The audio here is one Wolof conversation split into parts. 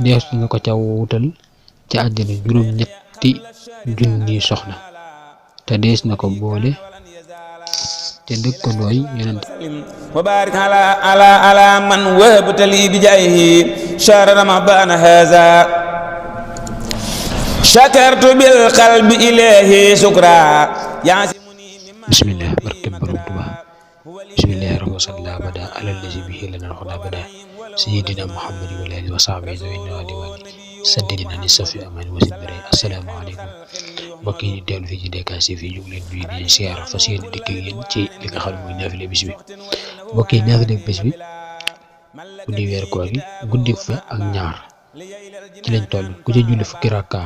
dees na ko ca wutal ci àjjana juróom-ñetti junni soxna te dees na ko boole te dëkkandooy yonent wa barik ala man wahabta li bi jayhi shahr ramadan haza shakartu bil qalbi ilahi shukra bismillah barke borom Tuubaa bismillahi rahmani sallallahu bada alal lazi bihi lana al-huda bada sayyidina muhammad wa alihi wa sahbihi zawina diwani saddidina ni safi amani wa sibri assalamu alaykum mbokk yi dellu fii ci DKC fii ñu ngi leen nuyu di siyaara fas yéene dikk ak yéen ci li nga xam ne mooy naafile bis bi mbokk yi naafile bis bi guddi weer koor gi guddi fa ak ñaar ci lañ toll ku ci julli fukki rakka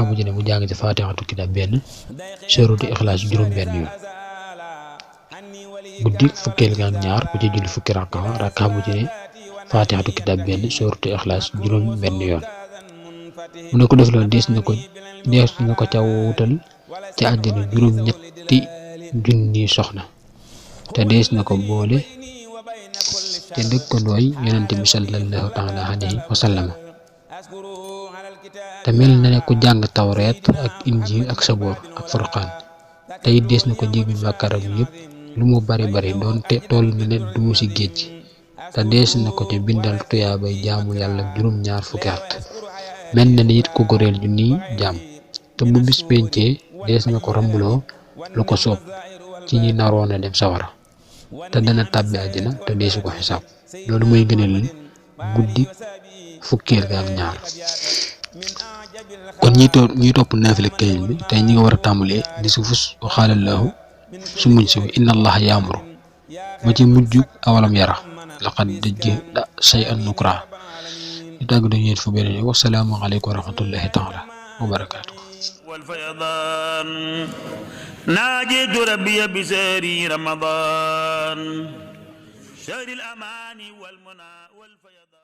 bu ci ne mu jàng ci faatixatu kitaab benn sóoratu ixlaas juróom-benn yoon guddi fukkeel ga ak ñaar ku ci julli fukki rakka bu ci ne faatixatu kitaab benn sóoratu ixlaas juróom-benn yoon mu ne ko def loolu dees na ko ca wutal ci àjjana juróom-ñetti junni soxna te dees na ko boole te dëkkandooy yonent bi sallallahu taala alayhi wa sallam te mel na ne ku jàng tawreet ak injiil ak saboor ak furqaan te it dees na ko jéggal bàkkaaram yépp lu mu bari doonte toll na ne duusi géej te dees na ko ca bindal tuyaabay jaamu yàlla juróom-ñaar fukki at mel na ne it ku goreel junniy jaam te bu bis pencee dees na ko rambuloo lu ko soob ci ñi naroon a dem sawara te dana tàbbi àjjana te deesu ko xisaab loolu mooy gënal guddi fukkeel ga ak ñaar kon ñi topp naafila kaamil bi tey ñi nga war a tàmbalee di su fus waxaalallahu su muñ si inna allaha yaamuru ba ci mujj awalam yara laqad dajj da say an nukra di tàgg dañu yéen fu beneen yow wasalaamu aleykum wa rahmatullahi taala wa barakaatu والفيضان ناجيت ربي بسهر رمضان شهر الأمان والمنى والفيضان